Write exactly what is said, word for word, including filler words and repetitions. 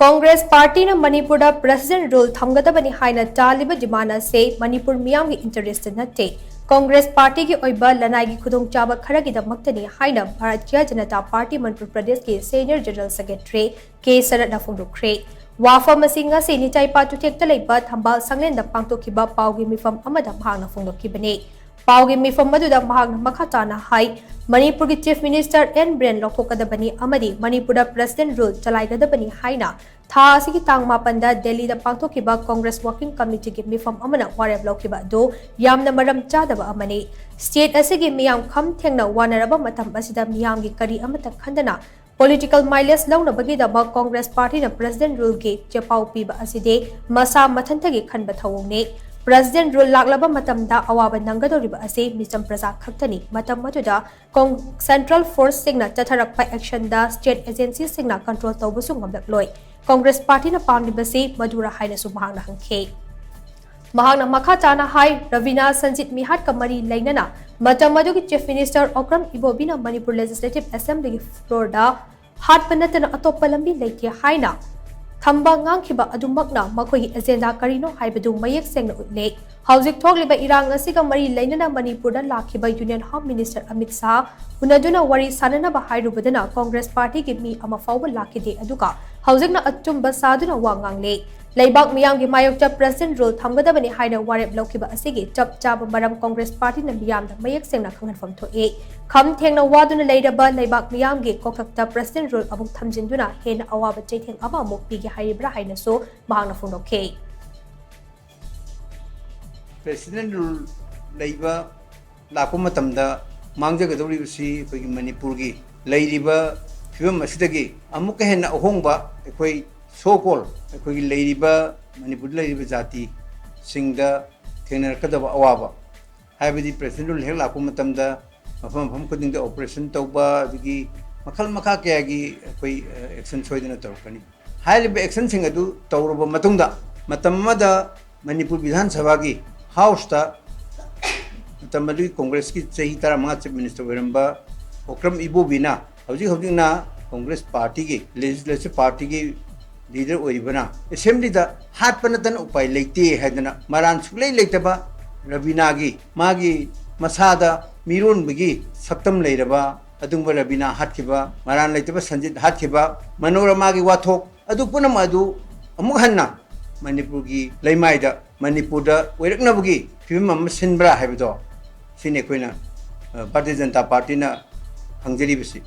ꯀꯣꯡꯒ꯭ꯔꯦꯁ ꯄꯥꯔꯇꯤꯅ ꯃꯅꯤꯄꯨꯔꯗ president rule ꯊꯝꯒꯗꯕꯅꯤ ꯍꯥꯏꯅ ꯇꯥꯜꯂꯤꯕ ꯗꯤꯃꯥꯟ ꯑꯁꯤ ꯃꯅꯤꯄꯨꯔ ꯃꯤꯌꯥꯝꯒꯤ ꯏꯟꯇꯔꯦꯁꯇ ꯅꯠꯇꯦ꯫ ꯀꯣꯡꯒ꯭ꯔꯦꯁ ꯄꯥꯔꯇꯤꯒꯤ ꯑꯣꯏꯕ ꯂꯅꯥꯏꯒꯤ ꯈꯨꯗꯣꯡꯆꯥꯕ ꯈꯔꯒꯤꯗꯃꯛꯇꯅꯤ ꯍꯥꯏꯅ ꯚꯥꯔꯇꯤꯌ ꯖꯅꯇꯥ ꯄꯥꯔꯇꯤ ꯃꯅꯤꯄꯨꯔ ꯄ꯭ꯔꯗꯦꯁꯀꯤ ꯁꯦꯅꯤꯌꯔ ꯖꯦꯅꯔꯦꯜ ꯁꯦꯀ꯭ꯔꯦꯇꯔꯤ ꯀꯦ ꯁꯔꯠꯅ ꯐꯣꯡꯗꯣꯛꯈ꯭ꯔꯦ꯫ ꯋꯥꯐꯝ ꯑꯁꯤ ꯉꯁꯤ ꯅꯤꯇꯥꯏ ꯄꯥꯇꯨꯊꯦꯛꯇ ꯂꯩꯕ ꯊꯝꯕꯥꯜ ꯁꯪꯂꯦꯟꯗ ꯄꯥꯡꯊꯣꯛꯈꯤꯕ ꯄꯥꯎꯒꯤ ꯃꯤꯐꯝ ꯑꯃꯗ ꯃꯍꯥꯛꯅ ꯐꯣꯡꯗꯣꯛꯈꯤꯕꯅꯤ꯫ ꯄꯥꯎꯒꯤ ꯃꯤꯐꯝ ꯑꯗꯨꯗ ꯃꯍꯥꯛꯅ ꯃꯈꯥ ꯇꯥꯅ ꯍꯥꯏ, ꯃꯅꯤꯄꯨꯔꯒꯤ ꯆꯤꯐ ꯃꯤꯅꯤꯁꯇꯔ ꯑꯦꯟ ꯕꯤꯔꯦꯟ ꯂꯧꯊꯣꯛꯀꯗꯕꯅꯤ ꯑꯃꯗꯤ ꯃꯅꯤꯄꯨꯔꯗ ꯄ꯭ꯔꯦꯁꯤꯗꯦꯟꯠ ꯔꯨꯜ ꯆꯂꯥꯏꯒꯗꯕꯅꯤ ꯍꯥꯏꯅ ꯊꯥ ꯑꯁꯤꯒꯤ ꯇꯥꯡ ꯃꯥꯄꯟꯗ ꯗꯦꯜꯂꯤꯗ ꯄꯥꯡꯊꯣꯛꯈꯤꯕ ꯀꯣꯡꯒ꯭ꯔꯦꯁ ꯋꯥꯔꯀꯤꯡ ꯀꯃꯤꯇꯤꯒꯤ ꯃꯤꯐꯝ ꯑꯃꯅ ꯋꯥꯔꯦꯞ ꯂꯧꯈꯤꯕ ꯑꯗꯨ ꯌꯥꯝꯅ ꯃꯔꯝ ꯆꯥꯗꯕ ꯑꯃꯅꯤ꯫ ꯁ꯭ꯇꯦꯠ ꯑꯁꯤꯒꯤ ꯃꯤꯌꯥꯝ ꯈꯝ ꯊꯦꯡꯅ ꯋꯥꯅꯔꯕ ꯃꯇꯝ ꯑꯁꯤꯗ ꯃꯤꯌꯥꯝꯒꯤ ꯀꯔꯤ ꯑꯃꯠꯇ ꯈꯟꯗꯅ ꯄꯣꯂꯤꯇꯤꯀꯦꯜ ꯃꯥꯏꯂꯦꯖ ꯂꯧꯅꯕꯒꯤꯗꯃꯛ ꯀꯣꯡꯒ꯭ꯔꯦꯁ ꯄꯥꯔꯇꯤꯅ ꯄ꯭ꯔꯦꯁꯤꯗꯦꯟꯠ ꯔꯨꯜꯒꯤ ꯆꯦꯄꯥꯎ ꯄꯤꯕ ꯑꯁꯤꯗꯤ ꯃꯁꯥ ꯃꯊꯟꯇꯒꯤ ꯈꯟꯕ ꯊꯧꯑꯣꯡꯅꯤ꯫ ꯄ꯭ꯔꯦꯁꯤꯗꯦꯟꯠ ꯔꯨꯜ ꯂꯥꯛꯂꯕ ꯃꯇꯝꯗ ꯑꯋꯥꯕ ꯅꯪꯒꯗꯧꯔꯤꯕ ꯑꯁꯤ ꯃꯤꯆꯝ ꯄ꯭ꯔꯖꯥ ꯈꯛꯇꯅꯤ꯫ ꯃꯇꯝ ꯑꯗꯨꯗ ꯀꯣꯡ-, ꯁꯦꯟꯇ꯭ꯔꯦꯜ ꯐꯣꯔꯁꯁꯤꯡꯅ ꯆꯠꯊꯔꯛꯄ ꯑꯦꯛꯁꯟꯗ ꯁ꯭ꯇꯦꯠ ꯑꯦꯖꯦꯟꯁꯤꯁꯤꯡꯅ ꯀꯟꯇ꯭ꯔꯣꯜ ꯇꯧꯕꯁꯨ ꯉꯝꯂꯛꯂꯣꯏ꯫ ꯀꯣꯡꯒ꯭ꯔꯦꯁ ꯄꯥꯔꯇꯤꯅ ꯄꯥꯝꯂꯤꯕꯁꯤ ꯃꯗꯨꯔꯥ ꯍꯥꯏꯅꯁꯨ ꯃꯍꯥꯛꯅ ꯍꯪꯈꯤ꯫ ꯃꯍꯥꯛꯅ ꯃꯈꯥ ꯇꯥꯅ ꯍꯥꯏ, ꯔꯕꯤꯅꯥ ꯁꯟꯖꯤꯠ ꯃꯤꯍꯥꯠꯀ ꯃꯔꯤ ꯂꯩꯅꯅ ꯃꯇꯝ ꯑꯗꯨꯒꯤ ꯆꯤꯐ ꯃꯤꯅꯤꯁꯇꯔ ꯑꯣꯀ꯭ꯔꯝ ꯏꯕꯣꯕꯤꯅ ꯃꯅꯤꯄꯨꯔ ꯂꯦꯖꯤꯁꯂꯦꯇꯤꯚ ꯑꯦꯁꯦꯝꯕ꯭ꯂꯤꯒꯤ ꯐ꯭ꯂꯣꯔꯗ ꯍꯥꯠꯄ ꯅꯠꯇꯅ ꯑꯇꯣꯞꯄ ꯂꯝꯕꯤ ꯂꯩꯇꯦ ꯍꯥꯏꯅ ꯊꯝꯕ ꯉꯥꯡꯈꯤꯕ ꯑꯗꯨꯃꯛꯅ ꯃꯈꯣꯏꯒꯤ ꯑꯦꯖꯦꯟꯗꯥ ꯀꯔꯤꯅꯣ ꯍꯥꯏꯕꯗꯨ ꯃꯌꯦꯛ ꯁꯦꯡꯅ ꯎꯠꯂꯦ꯫ ꯍꯧꯖꯤꯛ ꯊꯣꯛꯂꯤꯕ ꯏꯔꯥꯡ ꯑꯁꯤꯒ ꯃꯔꯤ ꯂꯩꯅꯅ ꯃꯅꯤꯄꯨꯔꯗ ꯂꯥꯛꯈꯤꯕ union home minister Amit Shah ꯎꯅꯗꯨꯅ ꯋꯥꯔꯤ ꯁꯥꯅꯅꯕ ꯍꯥꯏꯔꯨꯕꯗꯅ ꯀꯣꯡꯒ꯭ꯔꯦꯁ ꯄꯥꯔꯇꯤꯒꯤ ꯃꯤ ꯑꯃ ꯐꯥꯎꯕ ꯂꯥꯛꯈꯤꯗꯦ꯫ ꯑꯗꯨꯒ ꯍꯧꯖꯤꯛꯅ ꯑꯆꯨꯝꯕ ꯁꯥꯗꯨꯅ ꯋꯥ ꯉꯥꯡꯂꯦ꯫ ꯂꯩꯕꯥꯛ ꯃꯤꯌꯥꯝꯒꯤ ꯃꯥꯌꯣꯛꯇ ꯄ꯭ꯔꯦꯁꯤꯗꯦꯟꯠ ꯔꯨꯜ ꯊꯝꯒꯗꯕꯅꯤ ꯍꯥꯏꯅ ꯋꯥꯔꯦꯞ ꯂꯧꯈꯤꯕ ꯑꯁꯤꯒꯤ ꯆꯞ ꯆꯥꯕ ꯃꯔꯝ ꯀꯣꯡꯒ꯭ꯔꯦꯁ ꯄꯥꯔꯇꯤꯅ ꯃꯤꯌꯥꯝꯗ ꯃꯌꯦꯛ ꯁꯦꯡꯅ ꯈꯪꯍꯟꯐꯝ ꯊꯣꯛꯏ꯫ ꯈꯝ ꯊꯦꯡꯅ ꯋꯥꯗꯨꯅ ꯂꯩꯔꯕ ꯂꯩꯕꯥꯛ ꯃꯤꯌꯥꯝꯒꯤ ꯀꯣꯛꯊꯛꯇ ꯄ꯭ꯔꯦꯁꯤꯗꯦꯟꯠ ꯔꯨꯜ ꯑꯃꯨꯛ ꯊꯝꯖꯤꯟꯗꯨꯅ ꯍꯦꯟꯅ ꯑꯋꯥꯕ ꯆꯩꯊꯦꯡ ꯑꯃ ꯑꯃꯨꯛ ꯄꯤꯒꯦ ꯍꯥꯏꯔꯤꯕ꯭ꯔꯥ ꯍꯥꯏꯅꯁꯨ ꯃꯍꯥꯛꯅ ꯐꯣꯡꯗꯣꯛꯈꯤ꯫ ꯄ꯭ꯔꯦꯁꯤꯗꯦꯟꯠ ꯔꯨꯜ ꯂꯩꯕ ꯂꯥꯛꯄ ꯃꯇꯝꯗ ꯃꯥꯡꯖꯒꯗꯧꯔꯤꯕꯁꯤ ꯑꯩꯈꯣꯏꯒꯤ ꯃꯅꯤꯄꯨꯔꯒꯤ ꯂꯩꯔꯤꯕ ꯐꯤꯕꯝ ꯑꯁꯤꯗꯒꯤ ꯑꯃꯨꯛꯀ ꯍꯦꯟꯅ ꯑꯍꯣꯡꯕ ꯑꯩꯈꯣꯏ so called ꯑꯩꯈꯣꯏꯒꯤ ꯂꯩꯔꯤꯕ ꯃꯅꯤꯄꯨꯔꯗ ꯂꯩꯔꯤꯕ ꯖꯥꯇꯤꯁꯤꯡꯗ ꯊꯦꯡꯅꯔꯛꯀꯗꯕ ꯑꯋꯥꯕ, ꯍꯥꯏꯕꯗꯤ ꯄ꯭ꯔꯦꯁꯤꯗꯦꯟꯠ ꯔꯨꯜ ꯍꯦꯛ ꯂꯥꯛꯄ ꯃꯇꯝꯗ ꯃꯐꯝ ꯃꯐꯝ ꯈꯨꯗꯤꯡꯗ ꯑꯣꯄꯔꯦꯁꯟ ꯇꯧꯕ, ꯑꯗꯒꯤ ꯃꯈꯜ ꯃꯈꯥ ꯀꯌꯥꯒꯤ ꯑꯩꯈꯣꯏ, ꯑ, ꯑꯦꯛꯁꯟ ꯁꯣꯏꯗꯅ ꯇꯧꯔꯛꯀꯅꯤ꯫ ꯍꯥꯏꯔꯤꯕ ꯑꯦꯛꯁꯟꯁꯤꯡ ꯑꯗꯨ ꯇꯧꯔꯕ ꯃꯇꯨꯡꯗ, ꯃꯇꯝ ꯑꯃꯗ ꯃꯅꯤꯄꯨꯔ ꯕꯤꯙꯥꯟ ꯁꯚꯥꯒꯤ ꯍꯥꯎꯁꯇ ꯃꯇꯝ ꯑꯗꯨꯒꯤ ꯀꯣꯡꯒ꯭ꯔꯦꯁꯀꯤ ꯆꯍꯤ ꯇꯔꯥꯃꯉꯥ ꯆꯤꯐ ꯃꯤꯅꯤꯁꯇꯔ ꯑꯣꯏꯔꯝꯕ ꯑꯣꯀ꯭ꯔꯝ ꯏꯕꯣꯕꯤꯅ ꯍꯧꯖꯤꯛ ꯍꯧꯖꯤꯛꯅ ꯀꯣꯡꯒ꯭ꯔꯦꯁ ꯄꯥꯔꯇꯤꯒꯤ, ꯂꯦꯖꯤꯁꯂꯦꯇꯤꯚ ꯄꯥꯔꯇꯤꯒꯤ ꯂꯤꯗꯔ ꯑꯣꯏꯔꯤꯕꯅ ꯑꯦꯁꯦꯝꯕ꯭ꯂꯤꯗ ꯍꯥꯠꯄ ꯅꯠꯇꯅ ꯎꯄꯥꯏ ꯂꯩꯇꯦ ꯍꯥꯏꯗꯅ ꯃꯔꯥꯟ ꯁꯨꯛꯂꯩ ꯂꯩꯇꯕ ꯔꯕꯤꯅꯥꯒꯤ, ꯃꯥꯒꯤ ꯃꯁꯥꯗ ꯃꯤꯔꯣꯟꯕꯒꯤ ꯁꯛꯇꯝ ꯂꯩꯔꯕ ꯑꯗꯨꯒꯨꯝꯕ ꯔꯕꯤꯅꯥ ꯍꯥꯠꯈꯤꯕ, ꯃꯔꯥꯟ ꯂꯩꯇꯕ ꯁꯟꯖꯤꯠ ꯍꯥꯠꯈꯤꯕ, ꯃꯅꯣꯔꯃꯥꯒꯤ ꯋꯥꯊꯣꯛ, ꯑꯗꯨ ꯄꯨꯝꯅꯃꯛ ꯑꯗꯨ ꯑꯃꯨꯛ ꯍꯟꯅ ꯃꯅꯤꯄꯨꯔꯒꯤ ꯂꯩꯃꯥꯏꯗ, ꯃꯅꯤꯄꯨꯔꯗ ꯑꯣꯏꯔꯛꯅꯕꯒꯤ ꯐꯤꯕꯝ ꯑꯃ ꯁꯤꯟꯕ꯭ꯔꯥ ꯍꯥꯏꯕꯗꯣ, ꯁꯤꯅꯤ ꯑꯩꯈꯣꯏꯅ, ꯑ, ꯚꯥꯔꯇꯤꯌ ꯖꯅꯇꯥ ꯄꯥꯔꯇꯤꯅ ꯍꯪꯖꯔꯤꯕꯁꯤ꯫